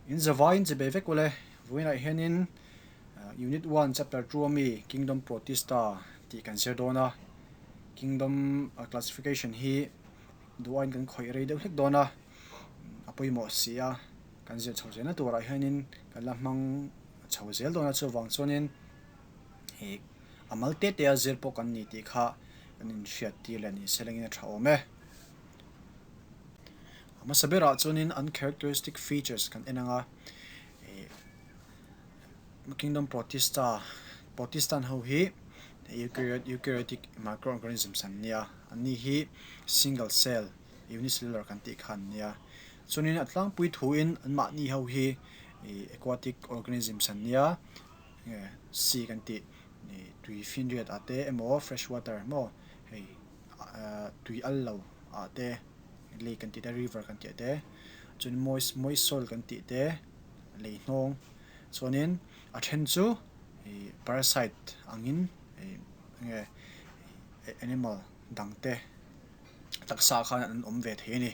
In zavaiin che be vek ule, vawiinah hianin Unit 1 Chapter 2 ami Kingdom Protista tih kan zir dawn a, Kingdom classification hi duhaiin kan khawih rei deuh hlek dawn a, a pawimawh si a, kan zir chho zelna turah hianin kan la hmang chho zel dawn a, chuvang chuanin ih a mal te te a zir pawh kan ni tih kha kan inhriat tir leh ni se lengin a tha awm e. A hmasa berah chuanin an characteristic features kan en ang a, ih Kingdom Protista Protestant ho hi eukaryote eukaryotic microorganisms an nia, anni hi single cell unicellular kan tih kha an nia. Chuanin a tlangpui thuin anmahni ho hi ih aquatic organisms an nia. nge sea kan tih ih tui finriat ah te emaw fresh water maw hei ah tui al lo ah te lake kan tih te river kan tih te chuan moist moist soil kan tih te lei hnawng chuanin a then chu ih parasite angin ih nge animal dang te taksa ah khan an awm ve thei a ni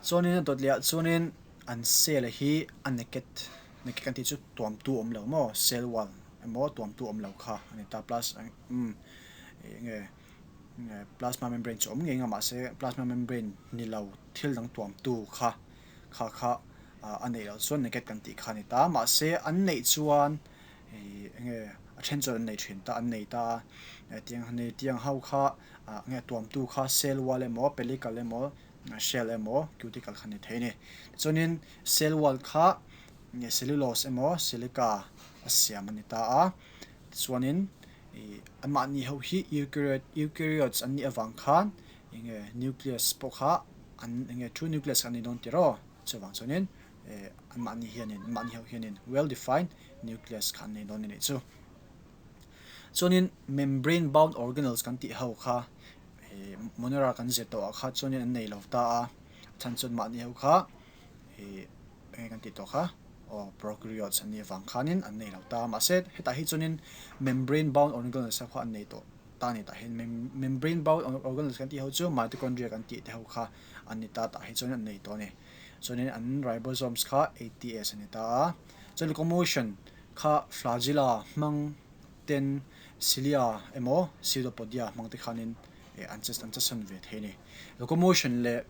chuanin a dawt leh ah chuanin an cell hi a naked Naked kan tih chu tuamtu awm lo maw cell wall emaw tuamtu awm lo kha a ni ta plus umm eng nge plasma membrane chu awm ngei ang a mahse plasma membrane ni lo thil dang tuamtu kha kha kha a neih loh chuan naked kan tih kha a ni ta mahse an neih chuan ih eng nge a then chuan an nei thin ta an nei ta a tiang tiang ho kha eng nge tuamtu kha cell wall emaw pellicle emaw Shell emaw cuticle kha ni thei a ni. Tichuanin cell wall kha cellulose emaw silica a siam a ni ta a. Tichuanin ih anmahni ho hi eukaryote eukaryotes an nih avang khan eng nge nucleus pawh kha an eng nge true nucleus kha an ni dawn tiraw chuvang chuanin eh anmahni hianin anmahni ho hianin well defined nucleus kha an nei dawn a nih chu. Chuanin membrane bound organelles kan tih ho kha Ih Monera kan zir tawh ah kha chuanin an nei lo ta a, a chhan chuan mahni ho kha ih eng nge kan tih tawh kha aw prokaryotes an nih avang khanin an nei lo ta a, mahse hetah hi chuanin membrane bound organelles ho kha an nei tawh ta a ni tah hian membrane bound organelles kan tih ho chu mitochondria kan tih te ho kha an ni ta tah hi chuan an nei tawh a ni. Chuanin an ribosomes kha 80S a ni ta a, chuan locomotion kha flagella hmang ten cilia emaw pseudopodia hmang te khanin eh an che an che sawn ve thei a ni. Locomotion leh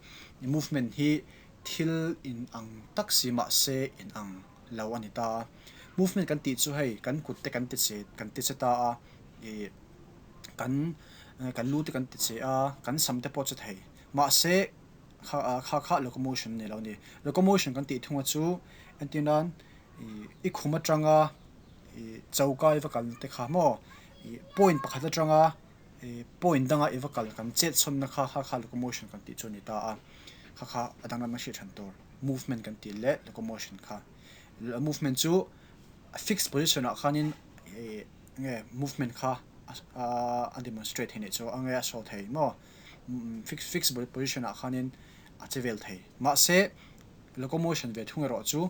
movement hi thil in ang tak si mahse in ang lo a ni ta a. Movement kan tih chu hei kan kut te kan ti che kan ti che ta a ih kan kan lu te kan ti che a kan sam te pawh a che thei mahse kha kha kha locomotion a ni lo a ni. Locomotion kan tih thunga chu entir nan ih i khum atanga ih choka i va kal te kha maw ih point pakhat atanga ih point danga i va kal kan chet chhawnna kha kha kha locomotion kan tih chu a ni ta a kha kha a danglam a hriat hran tur movement kan tih leh locomotion kha movement chu a fixed position ah khanin ih enge movement kha a demonstrate thei nih chu enge a show thei maw fix fixed position ah khanin a che vel thei mahse locomotion ve thung erawh chu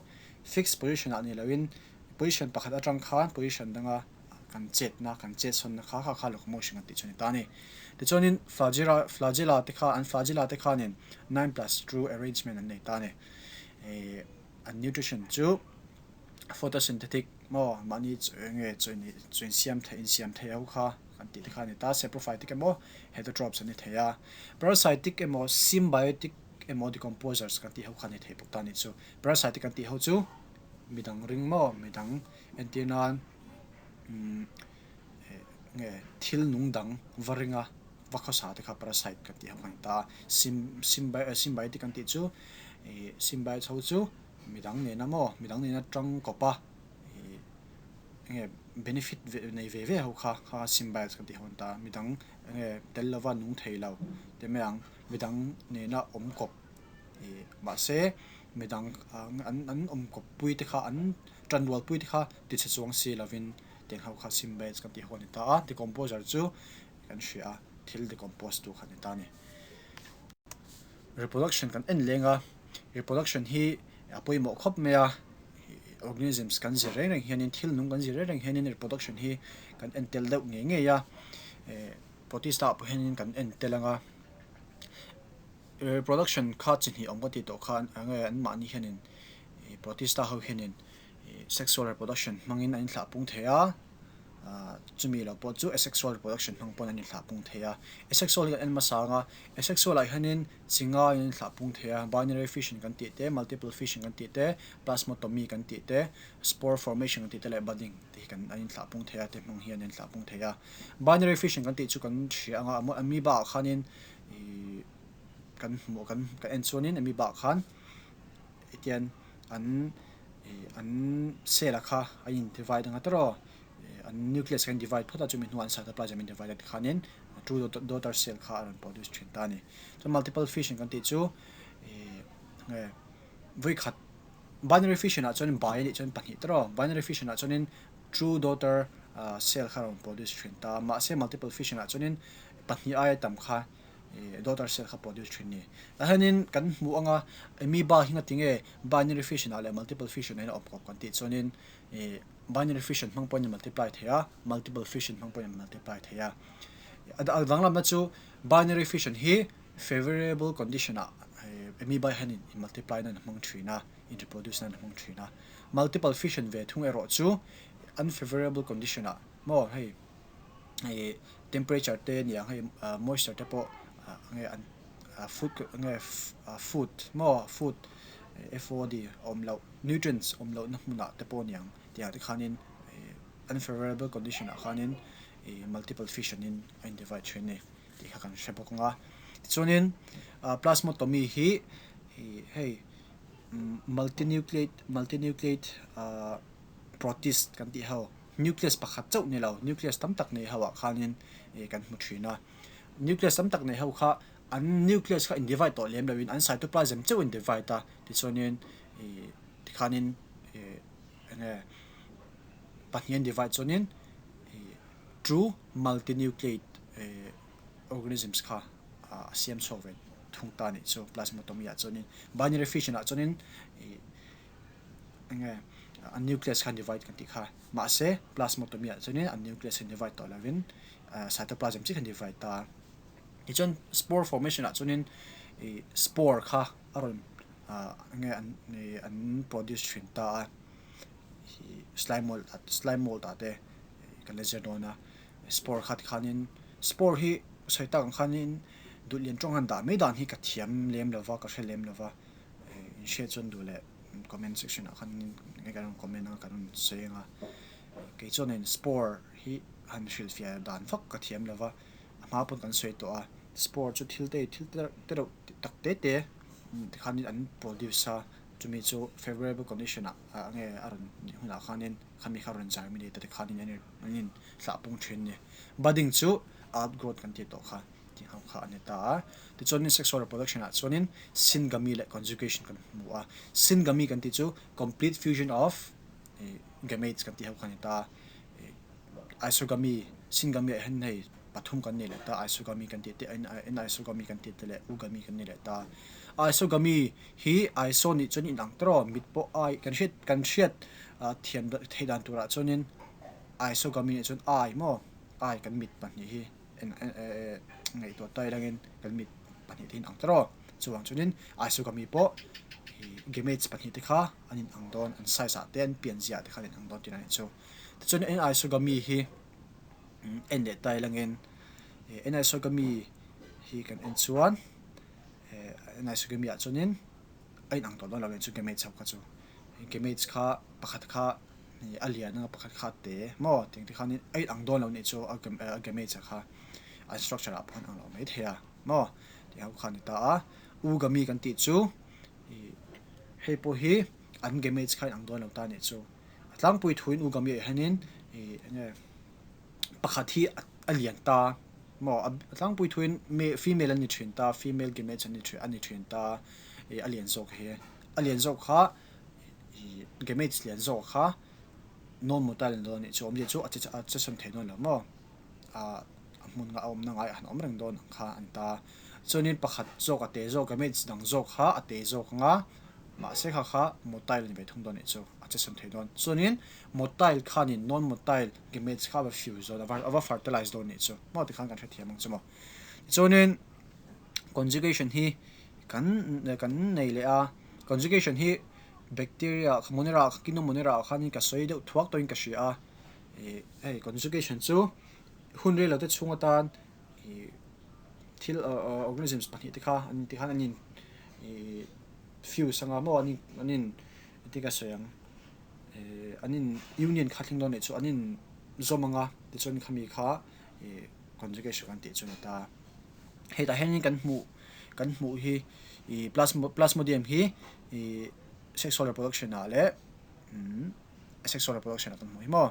fixed position ah ni loin Position pakhat atang khan position danga kan chetna, kan chetsawnna kha kha kha locomotion kan tih chu a ni ta a ni. Tichuanin flagella flagella te kha an flagella te khanin 9+2 arrangement an nei ta a ni. Ih an nutrition chu photosynthetic maw mahni eng nge chaw in chaw insiam theih insiam theih ho kha kan tih te kha a ni ta. Saprophytic emaw heterotrophs an ni thei a. Parasitic emaw symbiotic emaw decomposers kan tih ho kha a ni thei bawk ta a ni chu. Parasitic kan tih ho chu. Midang ring maw? Midang entir nan umm nge thil nung dang va ringa va khawsa te kha parasite kan tih ho kan ta a, sim symbiotic kan tih chu ih symbiotes ho chu midang nena maw midang nena tang kawp a ih enge benefit nei ve ve ho kha kha symbiotes kan tih ho an ta a, midang enge tel lova nung thei lo ti mai ang midang nena awm kawp. Ih mahse midang an an awm kawp pui te kha an tan rual pui te kha ti chhe chuang si lovin tiang ho kha symbiotes kan tih ho a ni ta a, decomposer chu kan hria a thil decompose tu kha a ni ta a ni. Reproduction kan en leng a, reproduction hi a pawimawh khawp mai a, organisms kan zir reng reng hianin thil nung kan zir reng reng hianin reproduction hi kan en tel deuh ngei ngei a, eh protista ah pawh hianin kan en tel ang a. Reproduction kha chi hnih awm ka tih tawh khan eng nge an mahni hianin ih Protista ho hianin sexual reproduction hmangin an inthlah pung thei a, chumi lo pawh chu asexual reproduction hmang pawn an inthlah pung thei a. Asexual hi kan en hmasa ang a, asexual ah hianin chi ngaiin an inthlah pung thei a, binary fission kan tih te, multiple fission kan tih te, plasmotomy kan tih te, spore formation kan tih te leh budding te hi kan an inthlah pung thei a, te hmang hian an inthlah pung thei a. Binary fission kan tih chu kan hria ang a, amoeba ah khanin ih kan hmuh kan kan en chuanin amoeba ah khan hetian an ih an cell a kha a in divide anga tawrh ih an nucleus kha a in divide phawt a chumi hnuah an cytoplasm a in divide a tikhanin two daughter cell kha a rawn produce thin ta a ni. Chuan multiple fission kan tih chu ih nge vawikhat binary fission ah chuan bai a nih chuan pahnih tawrh binary fission ah chuanin two daughter cell kha a rawn produce thin ta a mahse multiple fission ah chuanin pahnih aia tam kha ih daughter cell kha produce thin ni. Tah hianin kan hmuh anga amoeba hi ngatinge binary fission ah leh multiple fission ah hian a awm kawp kan tih chuanin ih binary fission hmang pawhin a multiply thei a, multiple fission hmang pawhin a multiply thei a. A danglamna chu binary fission hi favourable condition ah amoeba hianin in multiply nan a hmang thin a, in reproduce nan a hmang thin a. Multiple fission ve thung erawh chu unfavourable condition ah maw hei ih temperature te aniang hei moisture te pawh nge an food nge food maw food F O D awm loh nutrients awm loh na hmunah te pawh aniang tih ah te khanin ih unfavourable condition ah khanin ih multiple fission in a in divide thin a ni tih kha kan hre bawk ang a tichuanin plasmotomy hi ih hei multinucleate multinucleate ah protist kan tih ho. Nucleus pakhat chauh ni lo, nucleus tam tak nei ho ah khanin ih kan hmu thin a. Nucleus tam tak nei ho kha an nucleus kha in divide tawh lem loin an cytoplasm chauh in divide a, tichuanin ih tikhanin ih eng nge pahnih an divide chuanin ih true multinucleate ih organisms kha a siam chhuak ve thung ta a nih chu plasmotomy ah chuanin binary fission ah chuanin ih eng nge an nucleus kha an divide kan tih kha mahse plasmotomy ah chuanin an nucleus hi an divide tawh lovin cytoplasm chiah kha an divide ta a tichuan spore formation ah chuanin ih spore kha a rawn ah eng nge an ih an produce thin ta a ih slime mold ah slime mold ah te kan la zir dawn a spore kha tikhanin spore hi sawi tak ang khanin duhlian tawng han dah mai dan hi ka thiam lem lova ka hre lem lova. In hriat chuan duh leh comment section ah khan nge kan rawn comment anga kan rawn sawi anga kei chuan in spore hi han hrilhfiah dan vak ka thiam lova a hma pawn kan sawi tawh a spore chu thil te thil te reuh tak te te tikhanin an produce a chumi chu favourable condition ah nge a rawn nih hunah khanin khami kha rawn germinate a tikhanin an in thlah pung thin a ni budding chu outgrowth kan tih tawh kha. Tih ho kha a ni ta a. Tichuanin sexual reproduction ah chuanin syngamy leh conjugation kan hmu a. Syngamy kan tih chu complete fusion of gametes kan tih ho kha a ni ta a. Isogamy, syngamy ah hian hei pathum kan nei leh ta a, isogamy kan tih te, anisogamy kan tih te leh oogamy kan nei leh ta a. Isogamy hi iso nih chuan inang tawrh aw, mit pawh ai kan hriat kan hriat thiam theih dan turah chuanin isogamy nih chuan ai maw ai kan mit pahnih hi. Ngaihtuah ta ilangin kan mit pahnih te hi an ang tawrh aw. Chuvang chuanin Isogamy pawh ih gametes pahnih te kha an in ang dawn, an size ah te an pian zia ah te kha an in ang dawn tih a nih chu. Tichuan Anisogamy hi en leh ta ilangin ih Anisogamy hi kan en chuan eh Anisogamy ah chuanin a in ang tawh dawn lo ang chu gametes ho kha chu. Gametes kha pakhat kha a lian anga pakhat kha a te maw tiang te khanin a in ang dawn lo nih chu a gametes ah kha an structure ah pawh an ang lo mai thei a maw tih ho kha a ni ta a oogamy kan tih chu ih hei pawh hi an gametes kha a in ang dawn lo ta nih chu a tlangpui thuin oogamy ah hianin ih eng nge pakhat hi a lian ta maw a tlangpui thuin female an ni thin ta female gametes an ni thin a ni thin ta ih a lian zawk hi a lian zawk kha. Ih gametes lian zawk kha non motile an dawn anih chu awmzia chu a che a che sawn thei dawn lo maw ah a hmun a awmna ngaiah han awm reng dawn ang kha an ta chuanin pakhat zawk a te zawk gametes dang zawk kha a te zawk anga mahse kha kha motile ani ve thung dawn anih chu a che sawn thei dawn chuanin motile khanin non motile gametes kha a va fuse dawn a va fertilize dawn anih chu maw tikhan kan hrethiam ang chu maw tichuanin conjugation hi kan kan nei leh a conjugation hi. Bacteria kha Monera kha Kingdom Monera ah khanin ka sawi deuh thuak tawhin ka hria a, ih hei conjugation chu hun rei lo te chhung atan ih thil organisms pahnih te kha an ti khan an in ih fuse anga maw an in an in engtin ka sawi ang ih an in union kha thleng dawn nih chu an in zawm anga tichuan khami kha ih conjugation kan tih chu a ni ta. Hetah hianin kan hmuh kan hmuh hi ih plasmodium hi ih sexual reproduction ah leh umm sexual reproduction ah kan hmuh hi maw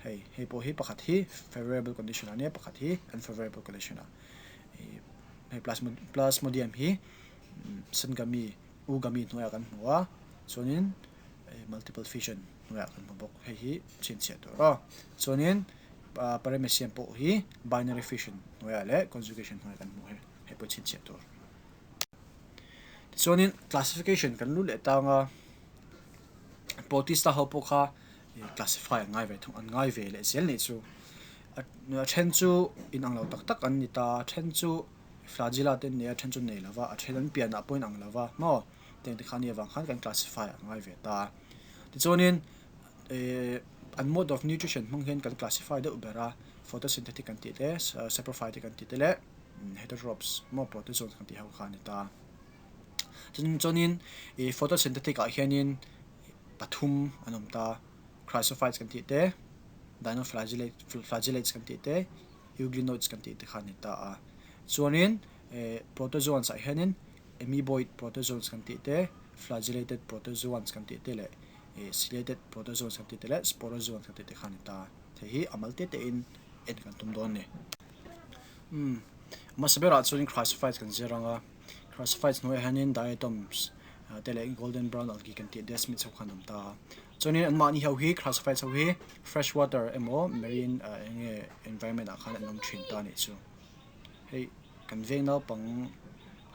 hei hei pawh hi pakhat hi favourable condition ah nia pakhat hi unfavourable condition ah ih hei plasmodium hi syngamy oogamy hnuaiah kan hmu a chuanin multiple fission hnuaiah kan hmu bawk hei hi chhinchhiah tur aw chuanin. Paramecium pawh hi binary fission hnuaiah leh conjugation hnuaiah kan hmuh hei hei pawh chhinchhiah tur. Tichuanin classification kan lut leh tang a, Protista ho pawh kha classify an ngai ve thung an ngai ve leh zel nih chu. A then chu inang lo tak tak an ni ta, a then chu flagella te an nei a, a then chu nei lo va, a then an pianah pawh inang lo va maw tiang te kha nia vang khan kan classify an ngai ve ta. Tichuanin Ehh an mode of nutrition hmang hian kan classify deuh ber a, photosynthetic kan tih te, saprophytic kan tih te leh heterotrophs maw protozoans kan tih ho kha a ni ta. Chuan chuanin ih photosynthetic ah hianin pathum an awm ta, chrysophytes kan tih te, dinoflagellate flagellates kan tih te, euglenoids kan tih te kha a ni ta a. Chuanin eh protozoans ah hianin amoeboid protozoans kan tih te, flagellated protozoans kan tih te leh ih ciliated protozoans kan tih te leh sporozoans kan tih te kha a ni ta. Hei hi a mal te te in en kan tum dawn a ni. Umm hmasa berah chuan chrysophytes kan zir ang a, chrysophytes hnuaiah hianin diatoms te leh golden brown algae kan tih desmids ho kha an awm ta a. Chuanin anmahni ho hi chrysophytes ho hi fresh water emaw marine eng nge environment ah khan an awm thin ta a nih chu. Hei kan veng naupang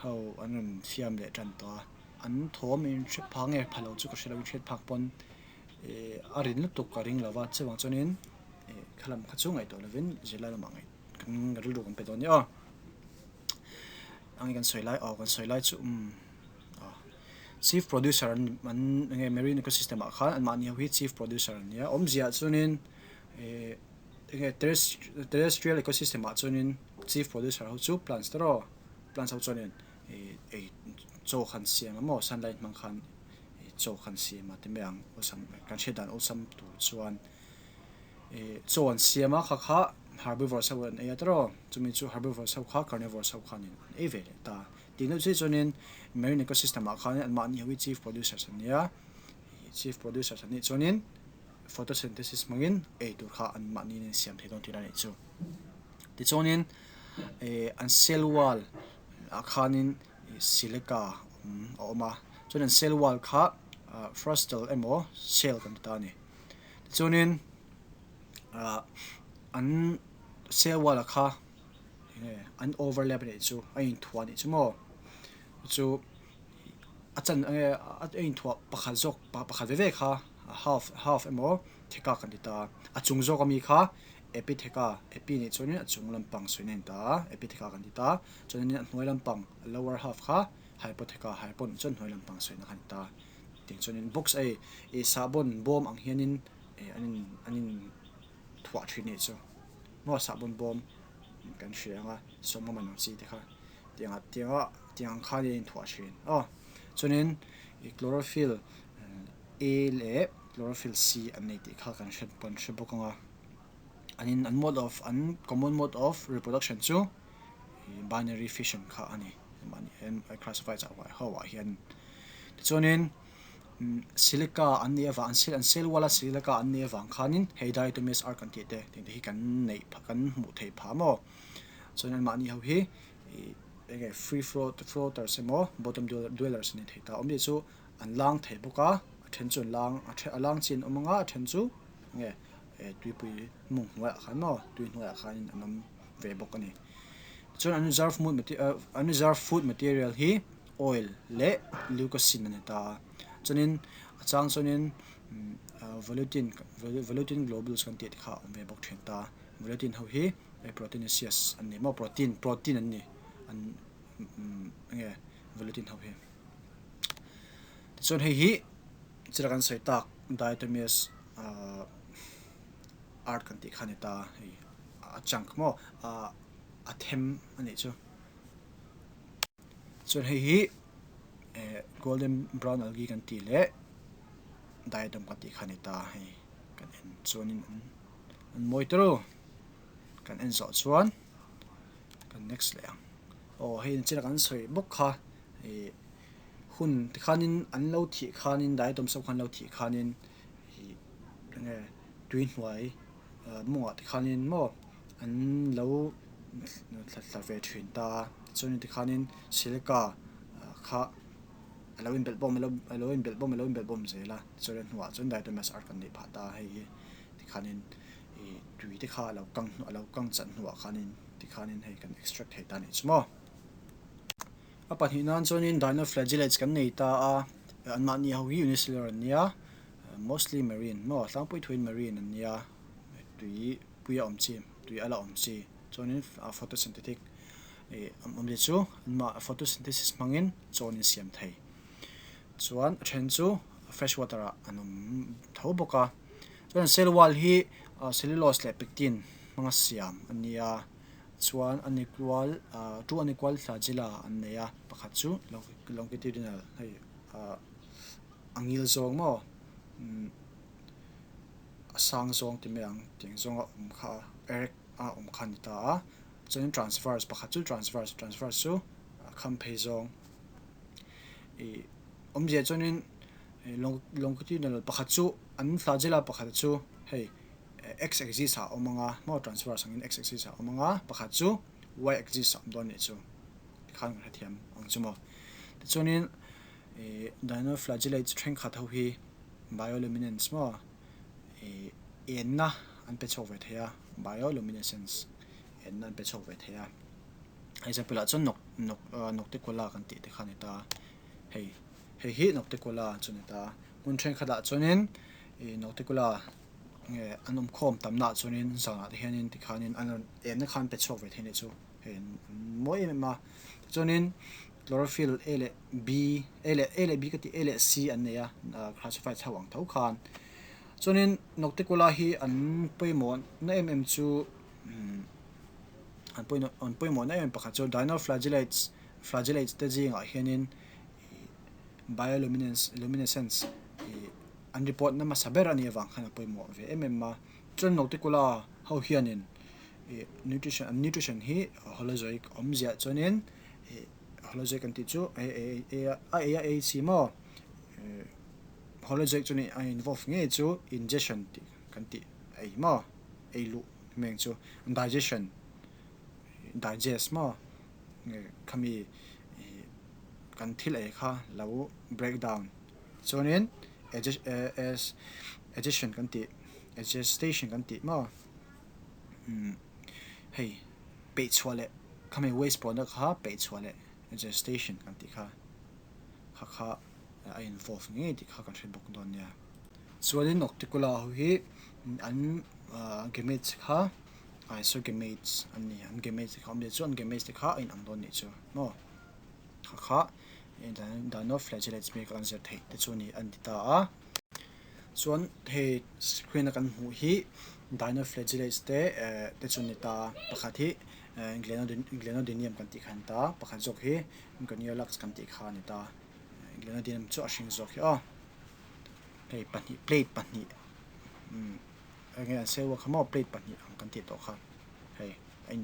ho an rawn fiam leh tan tawh a. An thawm in hre phak nge pha lo chu ka hre lo in hriat phak pawn ih a rin lutuk ka ring lo va chuvang chuanin ih khalam kha chu ngaihtuah lovin zirlai lamah ngaih kan rilru kan pe dawn nia aw. Ang kan sawi lai aw kan sawi lai chu umm aw chief producer an an eng nge marine ecosystem ah khan anmahni ho hi chief producer an nia awmzia ah chuanin ih eng nge terrestrial ecosystem ah chuanin chief producer ho chu plants te rawh plants ho chuanin. Ei chaw khan siam a maw sunlight hmang khan chaw khan siam a ti mai ang awlsam kan hriat dan awlsam tur chuan ih chaw an siam a kha kha herbivores ho an ei a tiraw chumi chu herbivores ho kha carnivores ho khanin an ei ve leh ta tih deuh chiah chuanin marine ecosystem ah khanin anmahni ho hi chief producers an nia ih chief producers an nih chuanin photosynthesis hmangin ei tur kha anmahni in an siam thei dawn tihna a nih chu tichuanin ih an cell wall. ah khanin silica a awm a chuan an cell wall kha frustal emaw cell kan ti ta a ni tichuanin ah an cell wall ah kha enge an overlap a nih chu a inthuah a nih chu maw chu a chan enge a inthuah pakhat zawk pakhat ve ve kha half half emaw theka kan ti ta a a chung zawk ami kha. Epitheka, epi nih chuanin a chung lampang suiin a inta a, epitheka kan ti ta. Chuanin a hnuai lampang, a lower half kha hypotheka, hypo nih chuan hnuai lampang suiin a kan ti ta. Tiang chuanin box ei, ih sahbawn bawm ang hianin ih an in an in thuah thin nih chu. Maw sahbawn bawm kan hria ang a, sawmnga man ang chi te kha. Tiang ah tiang ah tiang ang khan in a inthuah thin. Aw, chuanin ih chlorophyll A leh chlorophyll C an nei tih kha kan hre kan hre bawk ang a. An in an mode of an common mode of reproduction chu binary fission kha a ni classify chah huai ho ah hian tichuanin silica an nih avang an cell wall a silica an nih avang khanin hei diatomaceous earth kan tih te tih te hi kan neih kan hmuh theih phah maw chuan anmahni ho hi ih eng nge free float floaters emaw bottom dwellers an ni thei ta awmzia chu an lang thei bawk a a then chu an lang a lang chi an awm ang a a then chu nge tuipui mung hnuaiah khan maw tui hnuaiah khanin an awm ve bawk a ni. Tichuan an reserve mood an reserve food material hi oil leh leucocin a ni ta a. Chuanin a chang chuanin volutin volutin globules kan tih te kha a awm ve bawk thin ta. Volutin ho hi proteinaceous an ni maw protein protein an ni an enge volutin ho hi. Tichuan hei hi. Chila kan sawi tak diatomaceous earth kan tih kha a ni ta hei a chunk maw a them a nih chu. Chuan hei hi golden brown algae kan tih leh diatom kan tih kha a ni ta hei kan en chuanin an mawi tawrh u kan en zawh chuan kan next leh ang aw hei chila kan sawi bawk kha ih hun tikhanin an lo thih khanin diatom sap khan lo thih khanin ih enge tui hnuai mawngah tikhanin maw an lo thla ve thin ta a tichuan tikhanin silica kha a lo inbelh bawm a lo inbelh bawm a lo inbelh bawm zel a tichuan a hnuah chuan diatomaceous earth kan neih phah ta a hei hi tikhanin ih tui te kha a lo kang a lo kang chat hnuah khanin tikhanin hei kan extract thei ta a nih chu maw. A pahnih nan chuanin dinoflagellates kan nei ta a, anmahni ho hi unicellular an nia, mostly marine maw tlangpui thuin marine an nia, tui pui a awm chi, tui a la awm chi, chuanin photosynthetic ih awmzia chu anmah photosynthesis hmangin chawn in siam thei. Chuan a then chu fresh water ah an awm tho bawk a, chuan cell wall hi cellulose leh pectin hmanga siam an nia. Chuan unequal two unequal flagella an nei a, pakhat chu longitudinal hei a ngil zawng maw a sang zawng ti mai ang tiang zawnga awm kha erect a awm kha a ni ta a, chuanin transverse pakhat chu transverse transverse chu a kham phei zawng ih awmzia chuanin longitudinal pakhat chu an flagella pakhat chu hei. X axis ah a awm ang a, maw transverse angin x axis ah a awm ang a, pakhat chu y axis ah a awm dawn nih chu tikhan kan hrethiam ang chu maw. Tichuanin ih dinoflagellates thenkhat ho hi bioluminance maw ih enna an pe chhuak ve thei a, bioluminescence enna an pe chhuak ve thei a. Example ah chuan nok nocticola kan tih te kha a ni ta, hei hei hi nocticola chu a ni ta. Hmun thenkhat ah chuanin ih nocticola nge an awm khawm tam nah chuanin zanah te hianin tikhanin an rawn enna khan pe chhuak ve thei nih chu hei an mawi em em a tichuanin chlorophyll a leh b a leh a leh b ka tih a leh c an nei a classified ho ang tho khan chuanin nocticola hi an pawimawh na em em chu an pawimawh an pawimawh na em em pakhat chu dinoflagellates flagellates te zingah hianin ih bioluminescence luminescence ih. An report na hmasa ber a nih avang khan a pawimawh ve em em a. Chuan Nauticula ho hianin ih nutrition an nutrition hi holozoic awmziah chuanin ih holozoic an tih chu a ei a ei si maw ih holozoic chuan a involve ngei chu ingestion tih kan tih ei maw ei luh meng chu digestion digest maw khami ih kan thil ei kha lo break down. Chuanin egestion kan tih egestation kan tih maw umm hei peih chhuah leh khami waste product kha peih chhuah leh egestation kan tih kha kha kha a involve ngei tih kha kan hre bawk dawn nia. Chuanin Nocticula ho hi an gametes kha isogametes an ni an gametes te kha awmzia chu an gametes te kha a inang dawn nih chu maw. Kha kha dinoflagellates mek an zir theih te chu a ni an ti ta a. Chuan hei screen a kan hmuh hi dinoflagellates te te chu a ni ta a. Pakhat hi glenodinium kan tih kha a ni ta a, pakhat zawk hi gonyaulax kan tih kha a ni ta a. Glenodinium chu a hring zawk hi aw. Hei pahnih plate pahnih umm enge an sawi kha maw plate pahnih ang kan tih tawh kha hei a in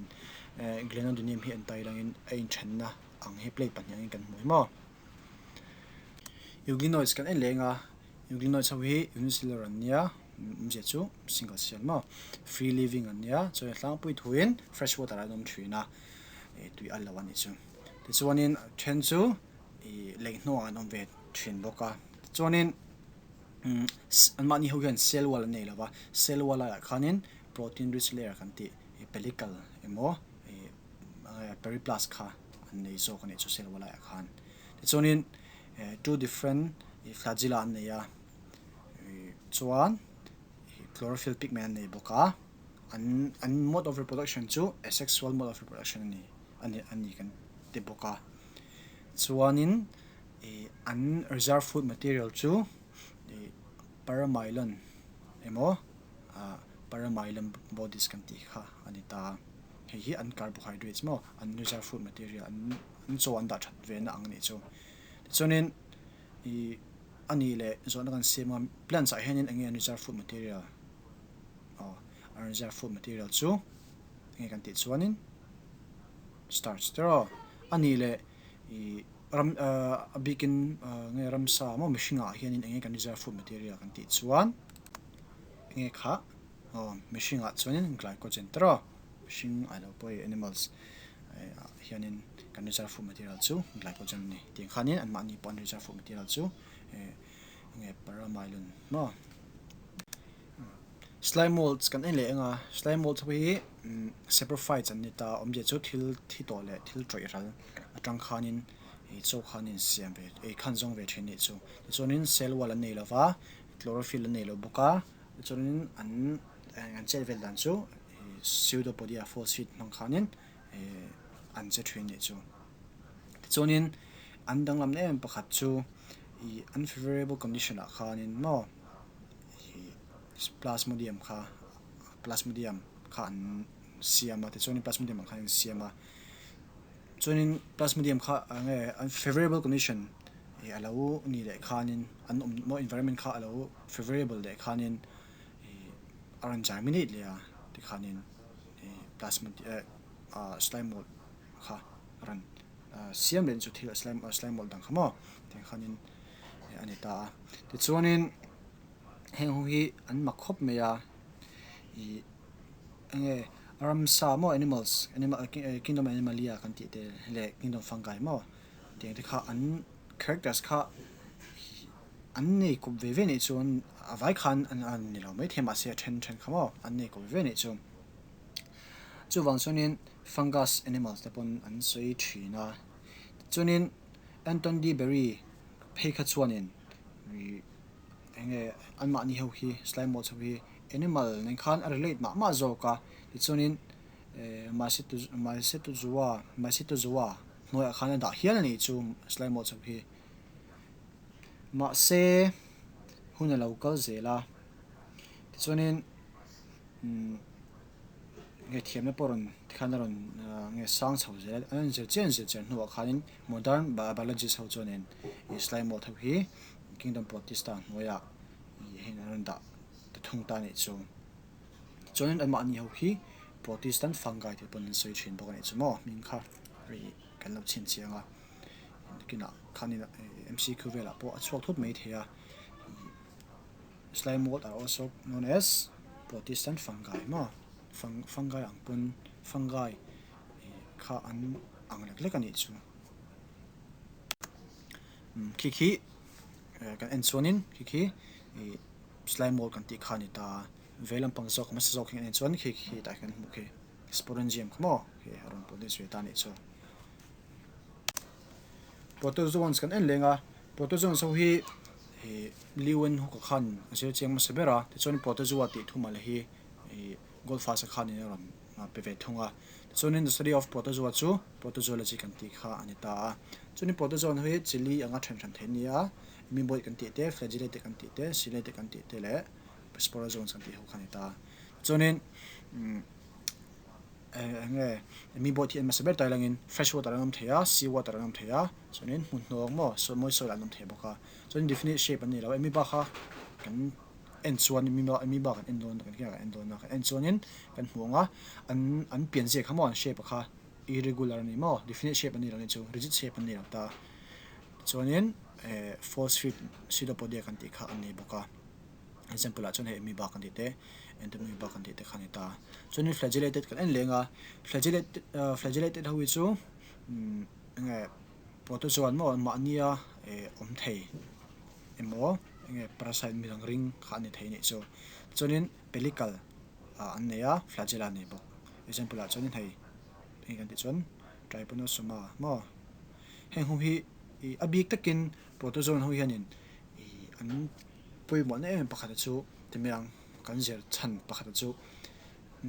glenodinium hi an tai langin a inthenna ang hi plate pahnih angin kan hmu hi maw. Euglenoids kan en leng a, euglenoids ho hi unicellular an nia, awmzia chu single cell maw, free living an nia, chuan tlangpui thuin fresh water ah an awm thin a, tui a lo a nih chu. Tichuanin then chu ih lei hnuangah an awm ve thin bawk a, tichuanin anmahni ho hian cell wall an nei lo va, cell wall laiah khanin protein rich layer kan tih pellicle emaw ih periplast kha an nei zawk a nih chu cell wall laiah khan. Tichuanin two different flagella an nei a, chuan chlorophyll pigment an nei bawk a, an an mode of reproduction chu asexual mode of reproduction a ni a ni a ni kan ti bawk a. Chuanin ih an reserve food material chu. Ih paramylon emaw ah paramylon bodies kan tih kha a ni ta a. Hei hi an carbohydrates maw an reserve food material an an chaw an dah that ve na ang anih chu. Tichuanin ih a nih leh zawhna kan siam a plants ah hianin eng nge an reserve food material aw an reserve food material chu eng nge kan tih chuanin starch te rawh a nih leh ih ram ah a bikin ah nge ramsa maw mihring ah hianin eng nge kan reserve food material kan tih chuan eng nge kha aw mihring ah chuanin glycogen te rawh mihring a lo pawh hei animals ah hianin kan reserve food material chu glycogen a ni tiang khanin anmahni pawh an reserve food material chu eh eng nge paramylon maw. Slime molds kan en leh eng a, slime molds ho hi saprophytes an ni ta, awmzia chu thil thi tawh leh thil tawih ral atang khanin ih chaw khan in siam ve ei khan zawng ve thin anih chu. Tichuanin cell wall an nei lo va, chlorophyll an nei lo bawk a, tichuanin an an chet vel dan chu ih pseudopodia false feet hmang khanin ih an che thin anih chu. Tichuanin an danglam em em pakhat chu ih unfavourable condition ah khanin maw. Plasmodium kha plasmodium kha an siam a tichuanin plasmodium ang khan an siam a chuanin plasmodium kha eng nge an favourable condition ih a lo nih leh khanin an awm maw environment kha a lo favourable leh khanin ih a rawn germinate leh a tikhanin ih plasmodi eh ah slime mold kha a rawn siam leh chu thil slime slime mold dang kha maw tiang khanin a ni ta a tichuanin. Heng ho hi an mak khawp mai a, ih eng nge ramsa maw animals animal kingdom animalia kan tih te leh kingdom fungi maw tiang te kha an characters kha an nei kawp ve ve anih chuan a vai khan an an ni lo maithei mahse a then then kha maw an nei kawp ve ve anih chu. Chuvang chuanin fungus animals te pawn an sawi thin a, tichuanin Anton D Berry phei kha chuanin ih. Eng nge anmahni ho hi slime mold ho hi animal nen khan a relate mah mah zawk a tichuanin eh mycetozoa mycetozoa hnuaiah khan a dah hial a nih chu slime mold ho hi mahse hun a lo kal zel a tichuanin umm nge thiamna pawh rawn tikhan a rawn nge sang chho zel a an inzir chian zir chian hnuah khanin modern biologist ho chuanin slime mold ho hi. Kingdom Protista hnuaiah ih heng an rawn dah ta thung ta anih chu. Tichuanin anmahni ho hi Protestant fungi tih pawn an sawi thin bawk anih chu maw hming kha ih kan lo chhin chiang a. Nakinah khanin MCQ velah pawh a chhuak thut mai thei a. Ih slime mold are also known as Protestant fungi maw fungi ang pawn fungi ih kha an ang lek lek anih chu. Khi khi kan en chuanin khi khi ih slime mold kan tih kha a ni ta a vei lampang zawk hmasa zawk hi kan en chuan khi khi tah hian kan hmuh khi sporangium kha maw khi a rawn produce ve ta a nih chu. Protozoans kan en leng a protozoans ho hi ih Leeuwenhoek-a khan a zir chiang hmasa ber a tichuan protozoa tih thuma la hi ih Goldfuss-a khanin a rawn pe ve thung a. Tichuanin the study of protozoa chu protozoology kan tih kha a ni ta a. Chuanin protozoan hi chili anga then hran theih a ni a, amoeboid kan tih te, flagellate kan tih te, ciliate kan tih te leh sporozoans kan tih ho kha a ni ta a. Tichuanin umm eng nge amoeboid hi an hmasa ber ta ilangin fresh water an awm thei a, sea water an awm thei a, chuanin hmun hnawng maw mawi soil an awm thei bawk a. Chuanin definite shape an ni lo, amoeba kha kan. en chuan amoeba kan en dawn kan khian kan en dawn a kan en chuanin kan hmu ang a an an pian zia kha maw an shape kha irregular a ni maw definite shape an ni lo a nih chu rigid shape an ni lo ta tichuanin eh false feet pseudopodia kan tih kha an ni bawk a example ah chuan hei amoeba kan tih te entamoeba kan tih te kha a ni ta chuanin flagellated kan en leng a flagellated flagellated ho hi chu umm eng nge protozoan maw mahnia eh awm thei. Emaw enge parasite midang ring kha a ni thei anih chu. Tichuanin pellicle ah an nei a, flagella an nei bawk. Example ah chuanin hei enge kan tih chuan trypanosoma maw. Heng ho hi ih a bik takin protozoan ho hianin ih an pawimawhna em em pakhat chu ti mai ang kan zir chhan pakhat chu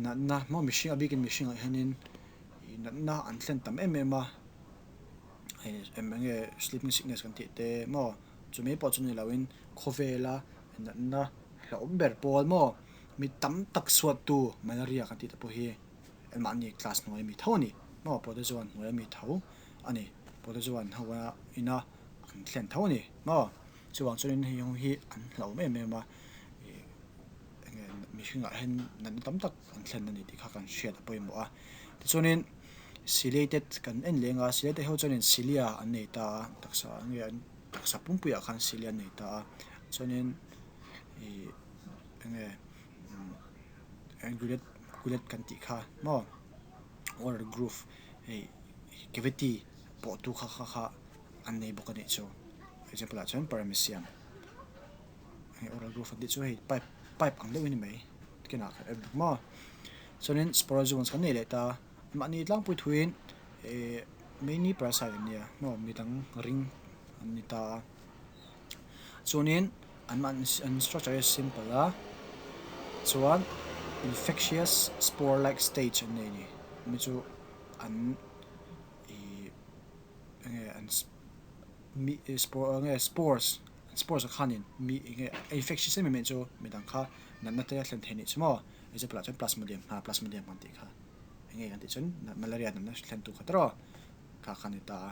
natna maw mihring a bikin mihringah hianin ih natna an thlen tam em em a. Hei eng enge sleeping sickness kan tih te maw. Chumi pawh chu ni loin khawvela natna hlauhawm ber pawl maw mi tam tak suattu malaria kan tih te pawh hi anmahni class hnuai mi tho a ni maw protozoan hnuai ami tho a ni protozoan ho a ina an thlen tho a ni maw chuvang chuanin hei ho hi an hlauhawm em em a ih enge mihringah hian natna tam tak an thlen a ni tih kha kan hriat a pawimawh a tichuanin ciliated kan en leng a ciliated ho chuanin cilia an nei ta a taksa nge an taksa pumpuiah khan cilia an nei ta a chuanin ih enge gullet gullet kan tih kha maw or groove hei cavity pawh tu kha kha kha an nei bawk a nih chu example ah chuan paramecium hei oral groove an tih chu hei pipe pipe ang deuh a ni mai kinah khan a awm maw chuanin sporozoans kan nei leh ta mahni tlangpui thuiin ih many parasite an nia maw midang ring an ni ta a chuanin an mahni an structure hi a simple a chuan infectious spore like stage an nei a ni mi chu an ih enge an mi spore enge spores spores ah khanin mi enge infectious em em mai chu midang kha natna te a thlen thei anih chu maw example ah chuan plasmodium ha plasmodium kan tih kha enge kan tih chuan malaria natna thlen tu kha tawrh aw kha kha a ni ta a.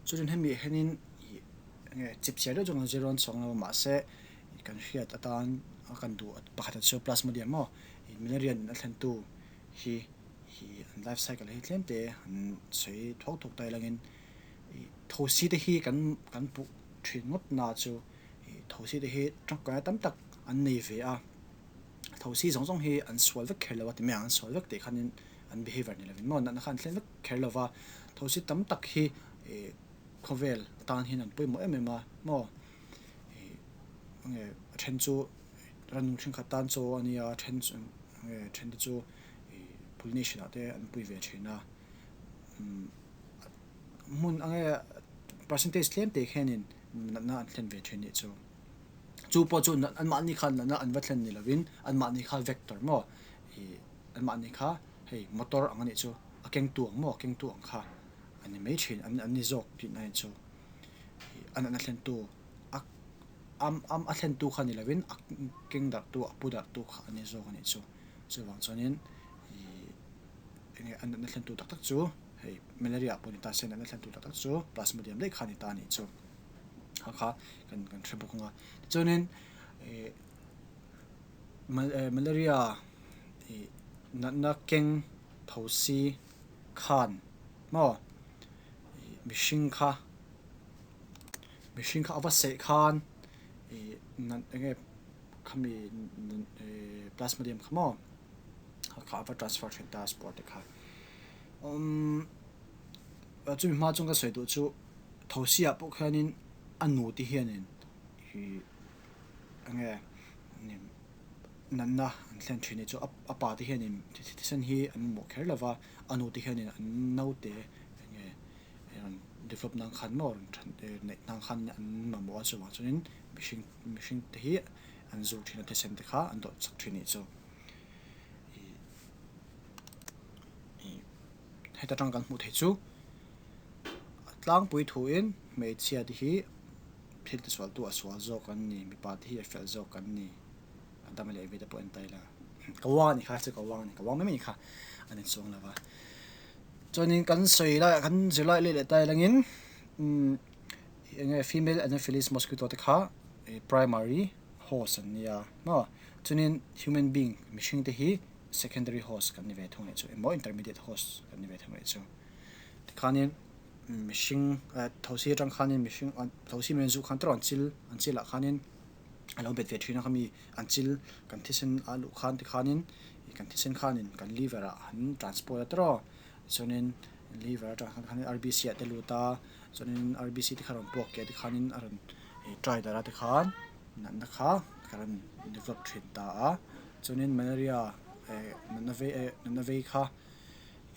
Chutin hemi ah hianin ih enge chip chhiar deuh chu kan zir dawn chhuak lo mahse kan hriat atan a kan duh pakhat chu plasmodium maw ih malaria natna thlen tu hi ih an life cycle hi tlem te an sawi thawk thawk ta ilangin ih thosi te hi kan kan puh thin ngawt na chu ih thosi te hi tangkaina tam tak an nei ve a thosi zawng zawng hi an sual vek kher lo a ti mai ang an sual vek tih khanin an behaviour ni lovin maw natna kha an thlen vek kher lo va thosi tam tak hi ih khawvel tan hian an pawimawh em em a maw ih enge a then chu rannung thenkhat tan chaw a nia a then chu enge a then te chu ih pollination ah te an pui ve thin a umm hmun enge percentage tlem te khianin natna an thlen ve thin nih chu chu pawh chu anmahni khan natna an va thlen ni lovin anmahni kha vector maw ih anmahni kha hei motor ang a nih chu a kengtu ang maw a kengtu ang kha a ni mai thin an an ni zawk tihna a nih chu ih a natna thlentu a am am a thlentu kha ni lovin a keng darhtu a pu darhtu kha a ni zawk a nih chu chuvang chuanin ih enge a natna thlentu tak tak chu hei malaria pawh ni ta se natna thlentu tak tak chu plasmodium daih kha a ni ta a nih chu kha kha kan kan hre bawk ang a tichuanin ih malaria ih natna keng thosi khan maw ih mihring kha mihring kha a va seh khan ih nat eng nge khami ih plasmodium kha maw kha kha a va transfer thin ta spore te kha umm chumi hma chuan ka sawi duh chu thosi ah pawh khianin a nu te hianin ih eng nge natna an thlen thin hi chu a pa te hianin thisen hi an mamawh kher lo va a nu te hianin an naute eng nge rawn develop nan khan maw rawn than neih nan khan an mamawh a chuvang chuanin mihring mihring te hi an zuk thin a thisen te kha an dawh chak thin nih chu ih ih heta tang kan hmuh theih chu a tlangpui thuin hmeichhia te hi thil ti sual tu a sual zawk an ni mipa te hi a fel zawk an ni a dam leh ve te pawh en ta ila ka uang a ni kha chu ka uang a ni ka uang mai mai kha a ni chuang lo va chuanin kan sawi lai kan zir lai leh leh ta ilangin umm eng nge female anopheles mosquito te kha ih primary host an nia maw chuanin human being mihring te hi secondary host kan ni ve thung leh chu emaw intermediate host kan ni ve thung leh chu tikhanin mihring eh thosi atang khanin mihring thosi mai an zuh khan tawrh an chil an chilah khanin a lo bet ve thin a khami an chil kan thisen a luh khan tikhanin ih kan thisen khanin kan liver ah an transport a tawrh aw chuanin liver atang khan khanin R_B_C ah te lut a chuanin R_B_C te kha a rawn puak keh tikhanin a rawn ih try darh a tikhan natna kha ka rawn develop thin ta a chuanin malaria eh natna vei eh natna vei kha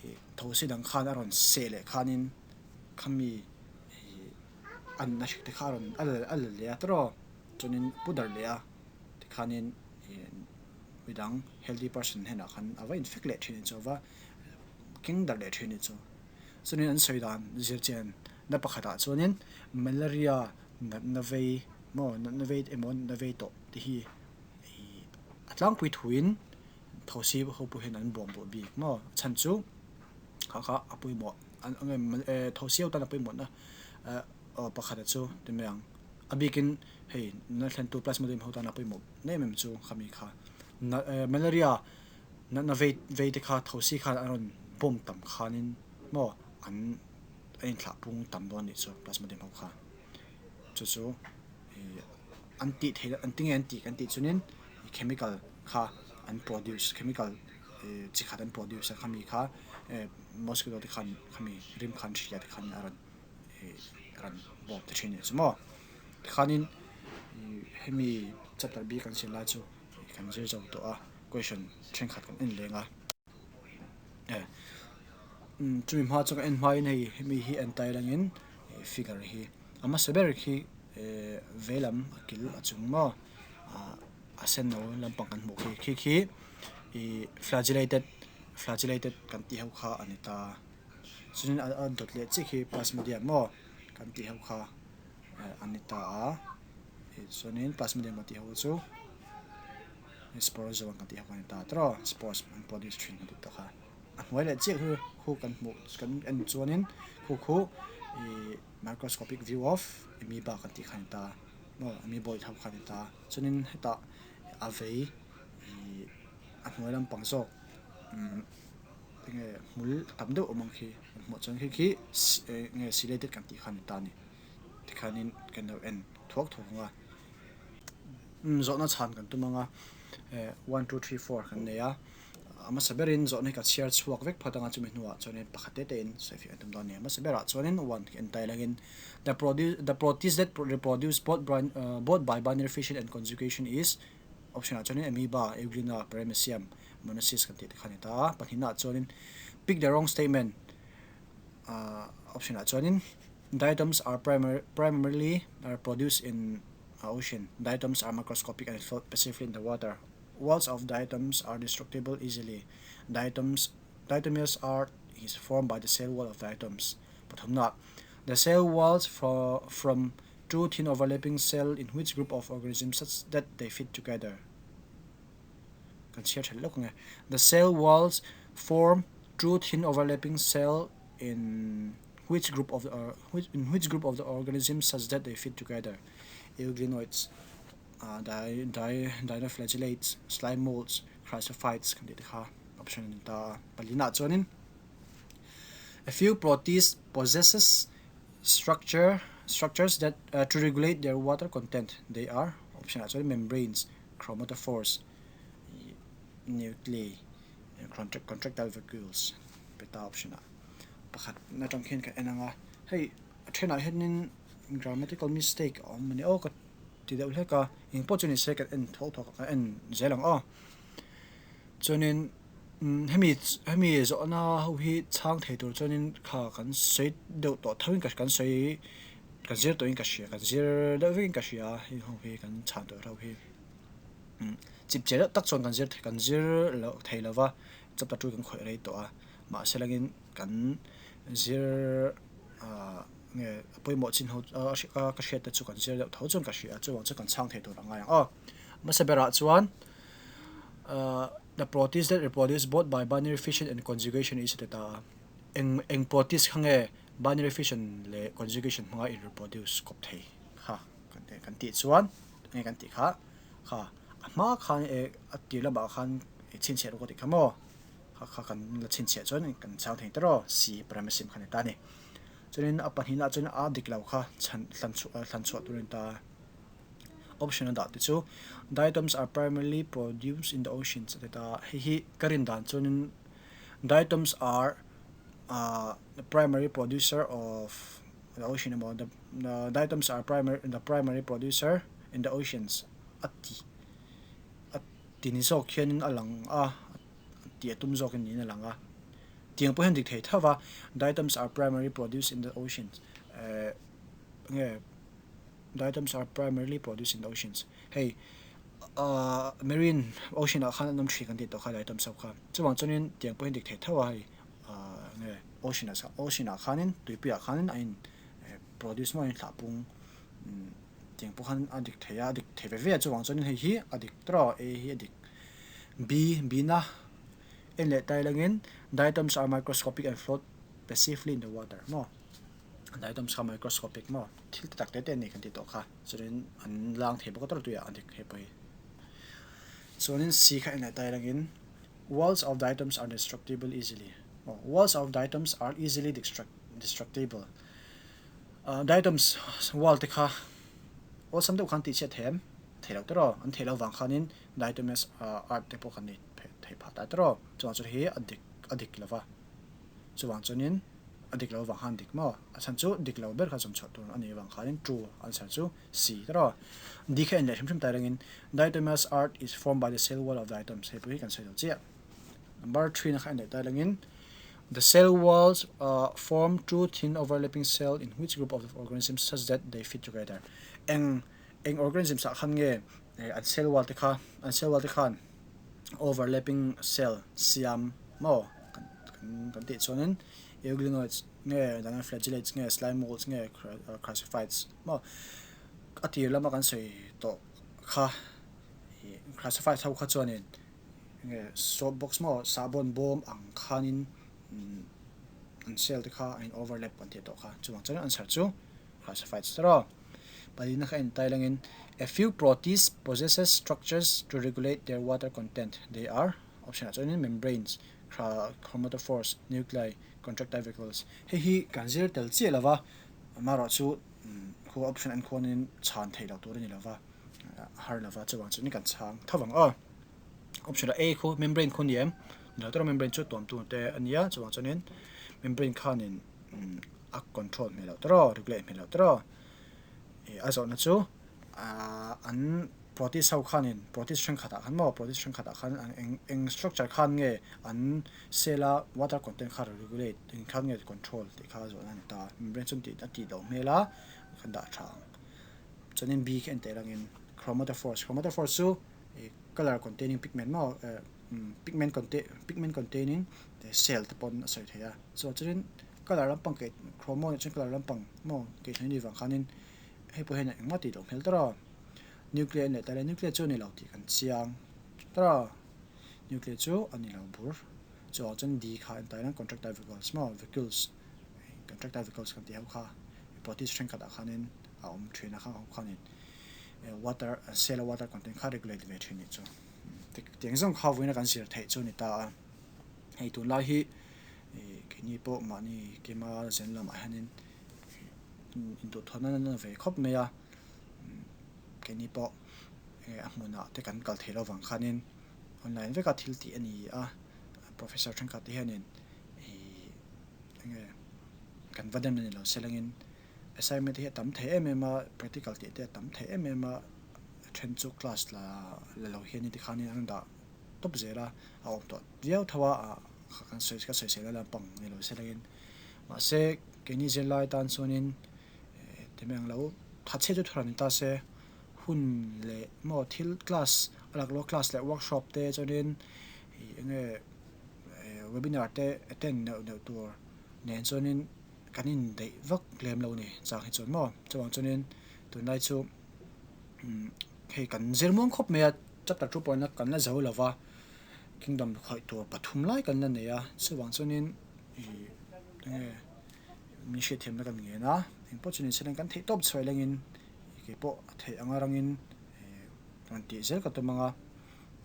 ih thosi dang khan a rawn seh leh khanin khami ih a nunna hrik te kha a rawn a la a la leh a tawrh aw chuanin pu darh leh a tikhanin ih midang healthy person hnenah khan a va infect leh thin chu a va keng darh leh thin chu chuanin an sawi dan zir chian na pakhatah chuanin malaria. Natna vei maw natna vei emaw natna vei tawh te hi ih a tlangpui thuin thosi ho pawh hian an bawm duh bik maw a chhan chu kha kha a pawimawh an eng nge thosi ho tan a pawimawhna eh aw pakhat a chu ti mai ang a bikin hei natna thlentu plasmodium ho tan a pawimawh em em chu khami kha malaria natna vei vei te kha thosi khan a rawn bawm tam khanin maw an a inthlah pung tam dawn anih chu plasmodium ho kha chu chu ih an tih theih an tinge an tih kan tih chuanin chemical kha an produce chemical ih chi khat an produce a khami kha eh mosquito te khan khami rim khan hria te khan a rawn ih a rawn bawm ta thin anih chu maw tikhanin ih hemi chapter bik an zir lai chu kan zir zo tawh a question thenkhat kan en leng a. Chumi hma chu ka en hmain hei hemi hi en tai langin figure hi a hmasa ber khi veilam a kil a chung maw a sen no lampang kan hmuh khi khi khi ih flagellated flagellated kan tih ho kha a ni ta chuanin a dawt leh chiah khi plasmodium maw kan tih ho kha a ni ta a chuanin plasmodium kan tih ho chu. Spore zawn kan tih ho kha a ni ta tawh a, spores an produce thin a tih tawh kha. A hnuai leh chiah hi khu kan hmuh kan en chuanin khu khu ih microscopic view of amoeba kan tih kha a ni ta maw amoeboid ho kha a ni ta chuanin hetah a vei ih a hnuai lampang zawk umm enge hmul tam deuh awm ang khi kan hmuh chuan khi khi enge silated kan tih kha a ni ta a ni tikhanin kan lo en thuak thuak ang a. Zawhna chhan kan tum ang a, one two three four kan nei a, a hmasa berin zawhna hi ka chhiar chhuak vek phawt ang a, chumi hnuah chuanin pakhat te tein sawi fiah kan tum dawn a ni. A hmasa berah chuanin one khi en tai langin the produce the protist that reproduce both both by binary fission and conjugation is option ah chuanin amoeba, euglena, paramecium, monocyst kan tih te kha a ni ta a, pahnihnaah chuanin pick the wrong statement option ah chuanin diatoms are primarily are produced in ocean. Diatoms are macroscopic and float passively in the water. Walls of diatoms are destructible easily. Diatoms diatomaceous earth is formed by the cell wall of diatoms. Pathumna The cell walls for, from two thin overlapping cell in which group of organisms such that they fit together. The cell walls form two thin overlapping cell in which group of the uh, which, in which group of the organisms such that they fit together euglenoids uh, di, di, dinoflagellates slime molds chrysophytes kan ti te kha option ani ta palina chuanin a few protists possesses structure structures that uh, to regulate their water content they are option ah chuan membranes chromatophores nuclei contractile vacuoles pe ta option ah pakhat na tang khian ka en ang a hei a thenah hianin grammatical mistake a awm a ni aw ka ti deuh hlek a eng pawh chu ni se kan en tho tho ka en zel ang aw chuanin hemi hemi zawhna ho hi chhang thei tur chuanin kha kan sawi deuh tawh tho in kan sawi kan zir tawhin ka hria kan zir deuh vekin ka hria heng ho hi kan chhan tur ho hi chip che deuh tak chuan kan zir kan zir loh thei lova chapter two kan khawih rei tawh a. Mahse langin kan zir ah nge a pawimawh chin ho a ka hriat te chu kan zir deuh tho chuan ka hria a chuvang chu kan chhang thei tur a ngai ang aw. Hmasa berah chuan ah the protist that reproduce both by binary fission and conjugation is a ti ta a eng eng protist kha nge binary fission leh conjugation hmanga in reproduce kawp thei kha kan tih chuan enge kan tih kha kha a hma khan eh a tir lamah khan chhinchhiah rawh ka tih kha maw. Kha kha kan la chhinchhiah chuan kan chhang thei ta rawh si paramecium kha ni ta a ni. Chuanin a pahnihna ah chuan a dik lo kha chhan hlan chhuah hlan chhuah tur a ni ta a. Option a dah te chu diatoms are primarily produced in the oceans a ti ta a. Hei hi ka rin dan chuanin diatoms are ah the primary producer of the ocean emaw the diatoms are primary the primary producer in the oceans a ti a ti ni zawk hianin a lang a. tih a tum zawkin niin a lang a. Tiang pawh hian dik thei tho va, diatoms are primary produced in the oceans eh nge diatoms are primarily produced in the oceans hei ah marine ocean ah khan an awm thin kan tih tawh kha diatoms ho kha chuvang chuanin tiang pawh hian dik thei tho a hei ah nge ocean ah ocean ah khanin tuipui ah khanin a in produce maw a in thlah pung. Tiang pawh khan a dik thei a, a dik thei ve ve a chuvang chuanin hei hi a dik tawh a, A hi a dik. B, B na en leh tai langin diatoms are microscopic and float passively in the water maw? Diatoms kha microscopic maw? Thil te tak te te an nei kan tih tawh kha chuanin an lang thei bawk a tawrh tuiah a dik hei pawh hi. Chuanin C kha en leh tai langin walls of diatoms are destructible easily maw? Walls of diatoms are easily destructible. Diatoms wall te kha awlsam deuh khan tihchhiat thei em? Thei lo tawrh aw, an theih loh vang khanin diatoms art te pawh kan nei thei phah ta tawrh aw. Chuvang chuan hei a dik a dik lo va, chuvang chuanin a dik loh avang khan dik maw? A chhan chu dik lo ber kha zawmchhuah tur a nih avang khanin true answer chu C tawrh aw. D kha en leh hrim hrim tai rengin diatoms art is formed by the cell wall of diatoms hei pawh hi kan sawi lo chiah. Number 3 na kha en leh tai langin The cell walls form two thin overlapping cell in which group of organisms such that they fit together. Eng eng organisms ah khan nge an cell wall te kha an cell wall te khan overlapping cell siam maw kan kan tih chuanin euglenoids nge dinoflagellates nge slime molds nge chrysophytes maw a tir lama kan sawi tawh kha chrysophytes ho kha chuanin Enge soap box maw sahbawn bawm ang khanin an cell te kha a in overlap kan tih tawh kha chuvang chuan answer chu classified ta rawh. Palina kha en tai langin a few protists possesses structures to regulate their water content they are option ah chuanin membranes chromatophores nuclei contractile vacuoles hei hi kan zir tel chiah lova amaherawhchu khu option en khuanin chhan theih loh tur a ni lova a har lova chuvang chuanin kan chhang tho vang aw. Option a A khu membrane khu a ni em? Ni lo tawrh a membrane chu tuam tu te a nia chuvang chuanin membrane khanin a control hmel loh tawrh aw regulate hmel loh tawrh aw ih a zawhna chu ahh an protist ho khanin protist thenkhat ah khan maw protist thenkhat ah khan eng eng structure khan nge an cell a water content kha regulate eng khan nge control tih kha a zawhna a ni ta membrane chuan tih a tih loh hmel a kan dah tha ang chuanin B khi a entir angin chromatophores chromatophores chu ih colour containing pigment maw eh pigment contain pigment containing cell te pawn a sawi thei a chuan chuanin colour lampang keh chromo nih chuan colour lampang maw keh thleng anih vang khanin hei pawh hian engmah tih loh hmel tawrh a nuclear a ni leh ta le nuclear chu a ni lo tih kan chiang tawrh a nuclear chu a ni lo bur chuvang chuan D kha a entah hian contractile vacuoles maw vacuoles contractile vacuoles kan tih ho kha proteins thenkhat ah khanin a awm thin a khang ho khanin. water cell a water content kha regulate ve thin nih chu tiang zawng kha vawiin a kan zir theih chu a ni ta a hei tunlai hi ih keini pawh mahni kema zen lamah hianin induhthawhna nana ve khawp mai a keini pawh a hmunah te kan kal theih loh vang khanin online veka thil tih a ni a professor thenkhat te hianin ih enge kan va dem a ni lo selangin. Assignment hi a tam thei em em a, practical tih te a tam thei em em a, a then chu class la la lo hian tikhanin an dah tawp zel a, a awm tawh viau tho a, ah kan sawi ka sawi sel a lampang ni lo se lengin mahse keini zirlai tan chuanin eh ti mai ang lo thatchhe chu thawrh ni ta se hun leh maw thil class a laklawh class leh workshop te chuanin ih eng nge eh webinar te attend neuh neuh tur nen chuanin. Kan indaih vak lem lo ni chang hi chuan maw chuvang chuanin tunlai chu hei kan zir muang khawp mai a chapter 2 point kan la zo lova kingdom khawih tur pathum lai kan la nei a chuvang chuanin ih enge min hriatthiamna kan ngen a engpawh chu ni se kan theih tawp chhuah lengin keipawh a theih anga rangin ih rawn tih zel ka tum ang a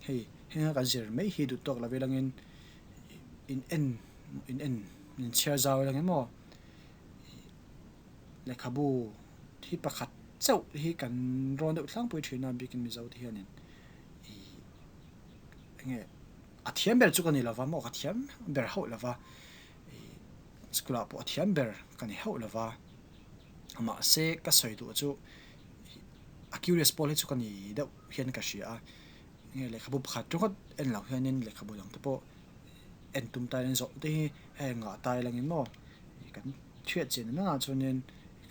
hei heng a kan zir mai hi duh tawk lo ilangin in en in en in chhiar zau reng emaw lehkhabu hi pakhat chauh hi kan rawn deuh tlangpui thin a bikin Mizo te hianin ih enge a thiam ber chu ka ni lova maw ka thiam ber hauh lova ih school ah pawh a thiam ber ka ni hauh lova mahse ka sawi duh chu a curious pawl hi chu ka ni deuh hian ka hria a enge lehkhabu pakhat ringawt en loh hianin lehkhabu dang te pawh. En tum tai in zawh te hi hei ngah tai langin maw kan chhiat chin na na chuanin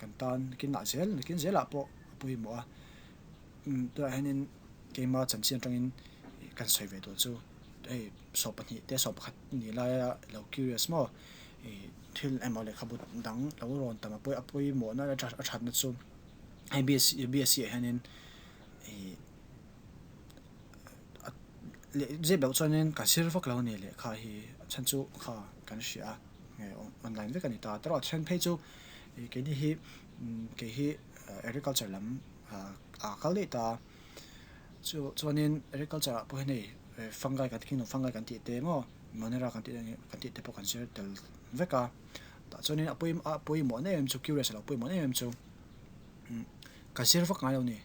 kan tan nakin ah zel nakin zelah pawh a pawimawh a tunah hianin keima chanchin atangin kan sawi ve tur chu hei 12 te 11 ni laia lo curious maw ih thil emaw lehkhabu dang lo rawn tam a pawimawhna a thatna chu. Hei BSc BSc ah hianin ih leh zep loh chuanin ka zir vak lo a ni lehkha hi a chhan chu kha kan hria a nge online vek a ni ta erawh a then phei chu ih keini hi kei hi agriculture lam ah kal daih ta a chu chuanin agriculture ah pawh hian hei fungi kan kingdom fungi kan tih te maw monera kan tih kan tih te pawh kan zir tel vek a tah chuanin a a pawimawh na em em chu curious a lo pawimawh na em em chu. Ka zir vak ngai lo ni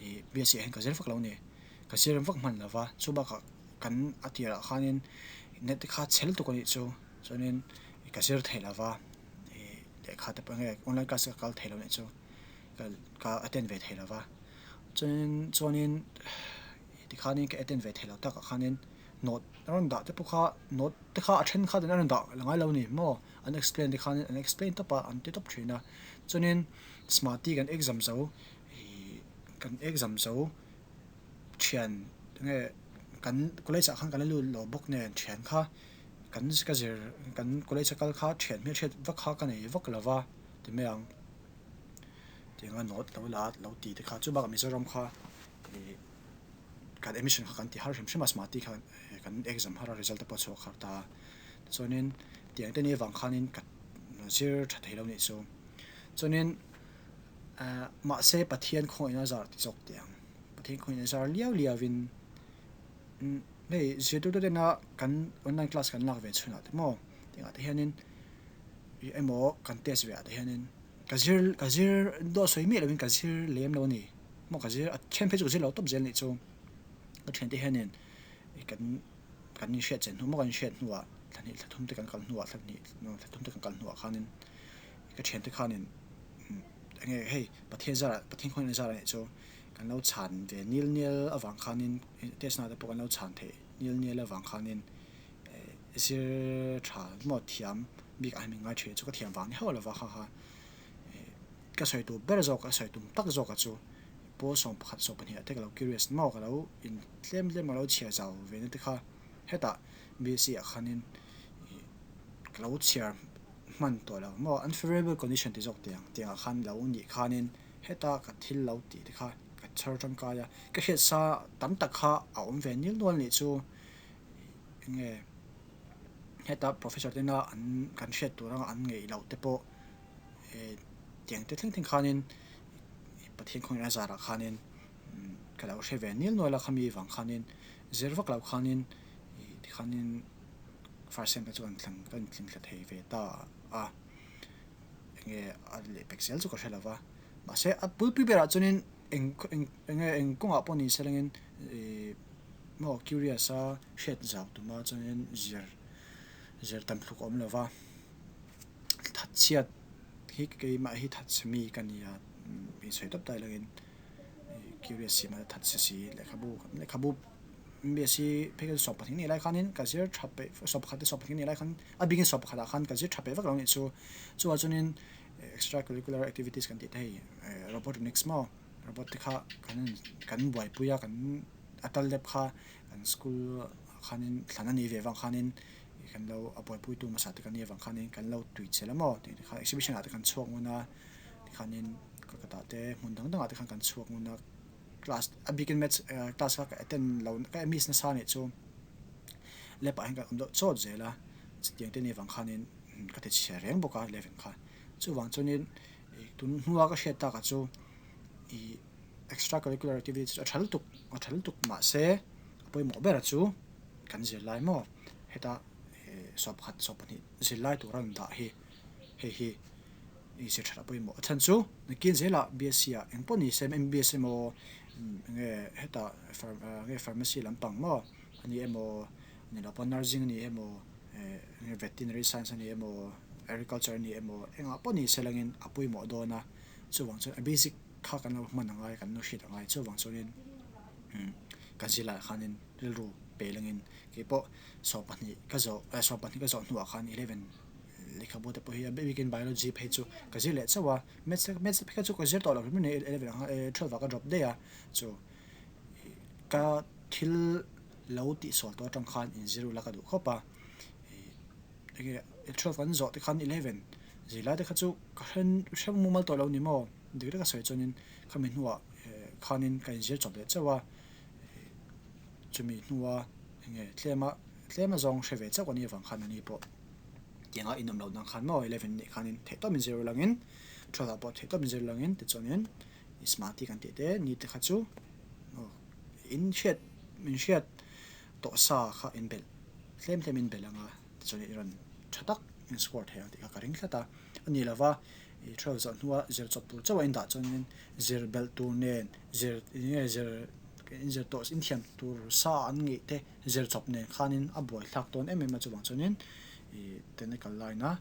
ih BSc ah hian ka zir vak lo ni ka zir vak hman lo va chu bakah kan a tirah khanin net te kha chhe lutuk a nih chu chuanin ka zir thei lo va ih lehkha te pawh enge online class ka kal thei lo nih chu ka ka attend ve thei lo va chuanin chuanin tikhanin ka attend ve thei lo takah khanin note a rawn dah te pawh kha note te kha a then kha a rawn dah la ngai lo a ni maw. An explain te khan an explain tawp a, an ti tawp thin a. Chuanin Smati kan exam zo ih kan exam zo thian enge kan college ah khan kan la lut lo bawk nen thian kha kan ka zir kan college a kal kha thian hmelhriat vak kha ka nei vak lo va ti mai ang. Tianga note lo la lo ti te kha chu bakah Mizoram kha ih kan admission kha kan ti har hrim hrim a Smati khan kan exam har a result te pawh a chhuak har ta a. Chuanin tiang te ni avang khanin ka zir tha thei lo nih chu. Chuanin eh mahse Pathian khawngaihin a zar ti zawk teh ang. Pathian khawngaihin a zar liau liauin hei zirtirtu tena kan online class kan lak ve chhunah te maw tingah te hianin ih emaw kan test ve ah te hianin ka zir ka zir dawt sawi miah lovin ka zir lem lo a ni. Maw ka zir a then phei chu ka zir lo tawp zel nih chu. Ka thiante hianin ih kan. Kan inhriat chen hnu maw kan inhriat hnuah thla hnih thla thum te kan kal hnuah thla hnih thla thum te kan kal hnuah khanin ka thiante khanin enge hei Pathian zarah Pathian khawngaihna zarah nih chu kan lo chhan ve nil nial avang khanin test na te pawh kan lo chhan theih nil nial avang khanin zir tha maw thiam bik ah hian min ngai thin chu ka thiam vang ni hauh lova kha kha ka sawi tur ber zawk a sawi tum tak zawk a chu. Pawl 11 20 ah te ka lo curious maw ka lo in tlem tlem ka lo chhiar zau ve na te kha hetah BSc ah khanin ih ka lo chhiar hman tawh lo maw unfavourable condition ti zawk tiang tiang ah khan lo nih khanin heta ka thil lo tih te kha ka chhar tangkai a ka hriat sa tam tak kha a awm ve nil nual nih chu enge heta professor tena an kan hriat tur anga an ngeih loh te pawh eh tiang te thleng thleng khanin Pathian khawngaihna zarah khanin ka lo hre ve nil nual a khami vang khanin zir vak loh khanin ih tikhanin first sem te chu kan thleng kan intling thla thei ve ta a enge a leh pek zel chu ka hre lo va mahse a pulpui berah chuanin eng eng enge eng kawngah pawh ni se langin ih maw curious a hriat zau tuma chuanin zir zir tam thluk a awm lo va. Thatchhiat hi keimah hi thatchhe mi ka ni a, mi sawi tawp ta ilangin curious si mahse thatchhe si lehkhabu lehkhabu MBSC phei kha chu 12 nih lai khanin ka zir tha peih 11 te 12 nih lai khan a bikin 11 ah khan ka zir tha peih vak lo anih chu chuvang chuanin extra curricular activities kan tih te hei robotronics maw robot te kha kan kan buaipui a kan a tal dep kha kan school ah khanin thlan a nih ve vang khanin. Kan lo a buaipuitu hmasa te kan nih avang khanin kan lo tui chel a maw tih te kha exhibition ah te kan chhuak ngun a tikhanin Kolkata te hmun dang dangah te khan kan chhuak ngun a class a bikin maths class kha ka attend lo ka miss nasa anih chu lab ah hian kan awm deuh chawt zel a chutiang te nih avang khanin ka ti chhe reng bawk a eleven kha chuvang chuanin ih tun hnua ka hriat takah chu ih extra curricular activities chu a tha lutuk a tha lutuk mahse a pawimawh ber chu. Kan zirlai maw? Heta 11 12 zirlai tur a rawn dah hi hei hi i zir that a pawimawh. A chhan chu nakin zelah BSc ah eng pawh ni se MBBS emaw enge heta enge pharmacy lampang maw a ni emaw ni lo pawh nursing a ni emaw enge veterinary science a ni emaw agriculture a ni emaw engah pawh ni se langin a pawimawh dawn a chuvang chuan a basic kha kan lo hman a ngai kan lo hriat a ngai chuvang chuanin kan zirlaiah khanin. Rilru pe langin kei pawh 12 ka zawh eh 12 ka zawh hnuah khan 11 lehkhabu te pawh hi a bikin biology phei chu ka zir leh chauh a maths maths phei kha chu ka zir tawh lo hrim hrim 11 ang khan eh 12 ah ka drop daih a chu ka thil lo tihsual tawh atang khan inzir ula ka duh khawp a ih enge 12 kan zawh te khan 11 zirlai te kha chu ka hre hre mumal tawh lo ni maw. Dik taka sawi chuanin khami hnuah khanin ka inzir chawp leh chauh a, chumi hnua enge tlema tlema zawng hre ve chauh ka nih avang khan ani pawh tianga inawm loh dan khan maw 11 nih khanin theihtawp inzir langin 12 ah pawh theihtawp inzir langin tichuanin Smarty kan tih te ni te kha chu in hriat min hriat tawh sa kha in belh tlem tlem in belh anga tichuan i rawn tha tak in score thei ang tih kha ka ring tlat a. A ni lova i 12 zawh hnua zir chawp tur chauh a indah chuanin zir belh tur nen zir eng nge zir in zir tawh in thiam tur sa an ngeih te zir chawp nen khanin a buai thlak dawn em em a chuvang chuanin i technical line a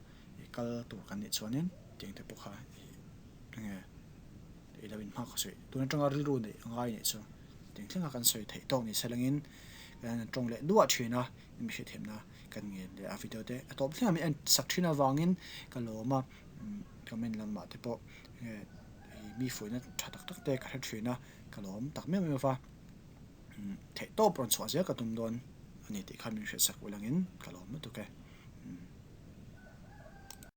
i kal tur kan nih chuanin tiang te pawh kha i eng nge i lo inhma kha sawi tun atanga rilru neih a ngai nih chu tiang thleng a kan sawi theih tawk ni selangin kan han tawng leh duah thin a mi hriatthiamna kan ngen leh a video te a tawp thleng a min en sak thin avangin ka lawm a comment lamah te pawh mi fuihna tha tak tak te ka hre thin a ka lawm tak meuh meuh va theihtawp rawn chhuah zel ka tum dawn a ni tih kha min hriatsak ulangin ka lawm lutuk e.